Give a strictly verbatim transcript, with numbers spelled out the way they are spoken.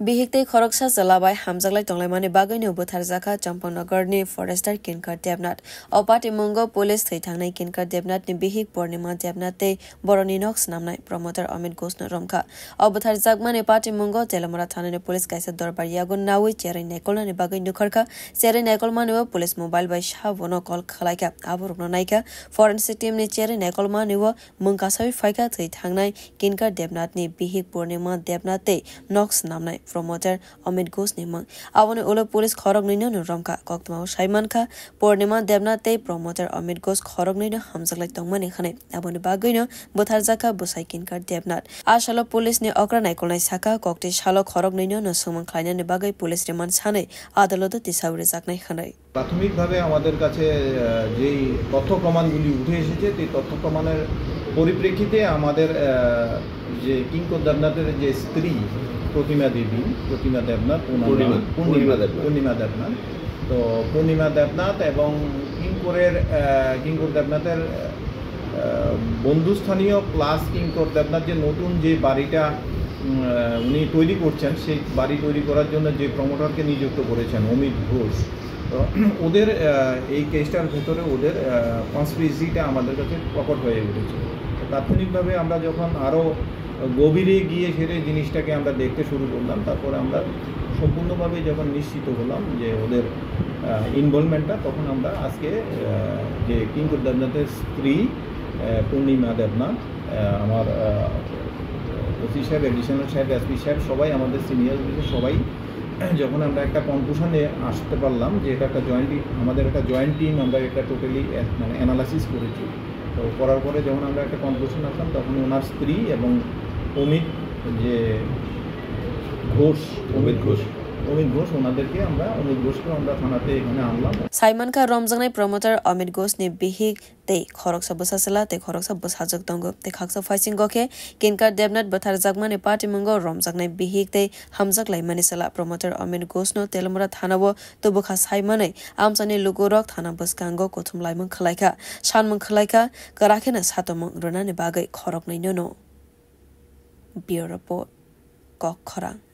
Bihik tei khoroksa chwla bai hamjaklai tonglaimani bagwino butharjakha Champaknagarni forester Kinkar Debnath. O patimungo police thwi thangnai Kinkar Debnathni bihik Purnima Debnath tei borokni nok swnamnai promoter Amit Ghoshno romkha. O butharjakmani patimungo Telamura thanani police kaisa dorbar yago naui cherwi naikolnani bagwi nukharkha. Cherwi naikolmani o police mobile bai sabono call khwlaikha, aborokno naikha. Forensic team ni cherwi naikolmani o mwng kasawi phaikha thwi thangnai Kinkar Debnathni bihik Purnima Debnath tei nok swnamnai promoter Amit Ghoshni mwng. Aboni ulo police khoroknwino no romkha. Koktwmao sai mankha, Purnima Debnath tei promoter Amit Ghosh khoroknwino hamjaklai tongmani hwnwi. Aboni bagwino butharjakha bwsai Kinkar Debnath. A salo police ni okra naikolnai sakha, kokti salo khoroknwino no swngmung khlainani bagwi police remand sanwi adaloto tisaui rwjaknai hwnwi. প্রাথমিকভাবে আমাদের কাছে, আহ, যেই তথ্য প্রমাণগুলি উঠে এসেছে, সেই তথ্য প্রমাণের পরিপ্রেক্ষিতে আমাদের, আহ, যে কিঙ্কর দেবনাথের যে স্ত্রী প্রতিমা দেবী, প্রতিমা দেবনাথ, ওনার পূর্ণিমা, নাম পূর্ণিমা, পূর্ণিমা দেবনাথ। পূর্ণিমা দেবনাথ। তো পূর্ণিমা দেবনাথ এবং কিঙ্করের, আহ, কিঙ্কর দেবনাথের, আহ, বন্ধুস্থানীয় প্লাস কিঙ্কর দেবনাথ যে নতুন যে বাড়িটা, উম, আহ, উনি তৈরি করছেন, সেই বাড়ি তৈরি করার জন্য যে প্রমোটারকে নিযুক্ত করেছেন অমিত ঘোষ, তো ওদের, আহ, এই কেসটার ভেতরে ওদের, আহ, কনস্পিরেসিটা আমাদের কাছে প্রকট হয়ে উঠেছে। তো তাৎক্ষণিকভাবে আমরা যখন আরও গভীরে গিয়ে সেটা জিনিসটাকে আমরা দেখতে শুরু করলাম, তারপরে আমরা সম্পূর্ণভাবে যখন নিশ্চিত হলাম যে ওদের, আহ, ইনভলভমেন্টটা, তখন আমরা আজকে, আহ, যে কিঙ্কর দেবনাথের স্ত্রী, আহ, পূর্ণিমা দেবনাথ, আহ, আমার, আহ, ওসি সাহেব, অ্যাডিশনাল সাহেব, এসপি সাহেব, সবাই আমাদের সিনিয়র, সবাই যখন আমরা একটা কনক্লুশনে আসতে পারলাম যে এটা একটা জয়েন্ট, আমাদের একটা জয়েন্ট টিম, আমরা এটা টোটালি, মানে, অ্যানালাইসিস করেছি। তো করার পরে যখন আমরা একটা কনক্লুশন আসলাম, তখন ওনার স্ত্রী এবং অমিত যে ঘোষ, অমিত ঘোষ। অমিত ঘোষ, ওনাদেরকে আমরা, অমিত ঘোষকে আমরা থানাতে এখানে আনলাম। Saimankha romjaknai promoter Amit Ghoshni bihik tei khoroksa bwsachwla tei khoroksa bwsajwk tongo. Tei khaksa phaisingo khe Kinkar Debnath bwtharjakmani patimungo romjaknai bihik tei hamjaklaimani chwla promoter Amit Ghoshno Telamura thanao tubukha saimanwi amchaini lukurok thana bwskango kuthum laimung khwlaikha, sanmung khwlaikha, kwrakheno satomung rwnani bagwi khoroknwino no. Bureau Report, Kok Khorang.